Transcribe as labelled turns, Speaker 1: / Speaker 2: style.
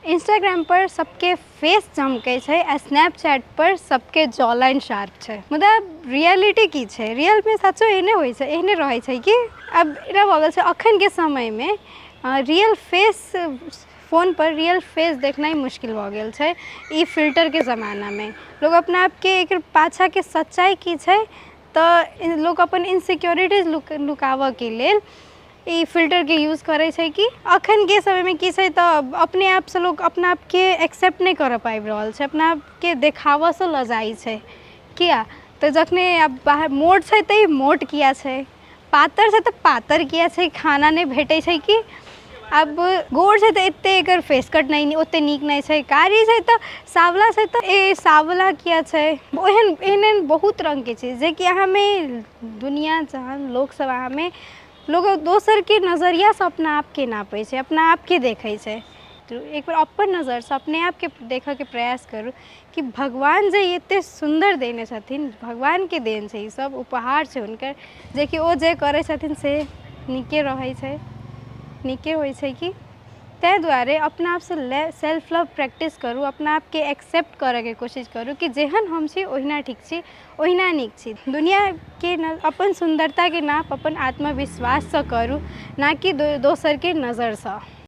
Speaker 1: Instagram पर सबके face चमकै छै आ स्नैपचैट पर सबके जॉ लाइन शार्प छै, मुदा रियलिटी की छै? रियलमे सचो एहने होइ छै, एहने रहै छै कि? आब एना भऽ गेल छै, अखनके समयमे रियल फेस, फोनपर रियल फेस देखनाइ मुश्किल भऽ गेल छै। ई फिल्टरके जमानामे लोक अपना आपके, एकर पाछाँके सच्चाइ की छै, तऽ लोक अपन इनसिक्योरिटीज लुकाबऽके लेल ई फिल्टरके यूज करै छै कि। अखनके समयमे की छै तऽ अपने आपसँ लोक अपना आपके एक्सेप्ट नहि करऽ पाबि रहल छै, अपना आपके देखाबऽसँ लजाइ छै। किया तऽ जखने आब बाहर मोट छै तऽ ई मोट किया छै, पातर छै तऽ पातर किया छै, खाना नहि भेटै छै कि? आब गोर छै तऽ एतेक एकर फेस कट नहि ओतेक नीक नहि छै, कारी छै तऽ, साँवला छै तऽ ए साँवला किया छै? ओहन एहन एहन बहुत रङ्गके चीज जेकि अहाँमे दुनिआँ जहान लोकसभ अहाँमे लोक दोसरके नजरियासँ अपना आपके नापै छै, अपना आपके देखै छै। एक बेर अपन नजरसँ अपने आपके देखऽके प्रयास करू कि भगवान जे एतेक सुन्दर देने छथिन, भगवानके देन छै, ई सब उपहार छै हुनकर, जेकि ओ जे करै छथिन से नीके रहै छै, नीके होइ छै कि। ताहि दुआरे अपना आपसँ सेल्फ लव प्रैक्टिस करू, अपना आपके एक्सेप्ट करऽके कोशिश करू कि जेहन हम छी ओहिना ठीक छी, ओहिना नीक छी। दुनिआँके अपन सुन्दरताके नाप अपन आत्मविश्वाससँ करू, नहि कि दोसरके नजरसँ।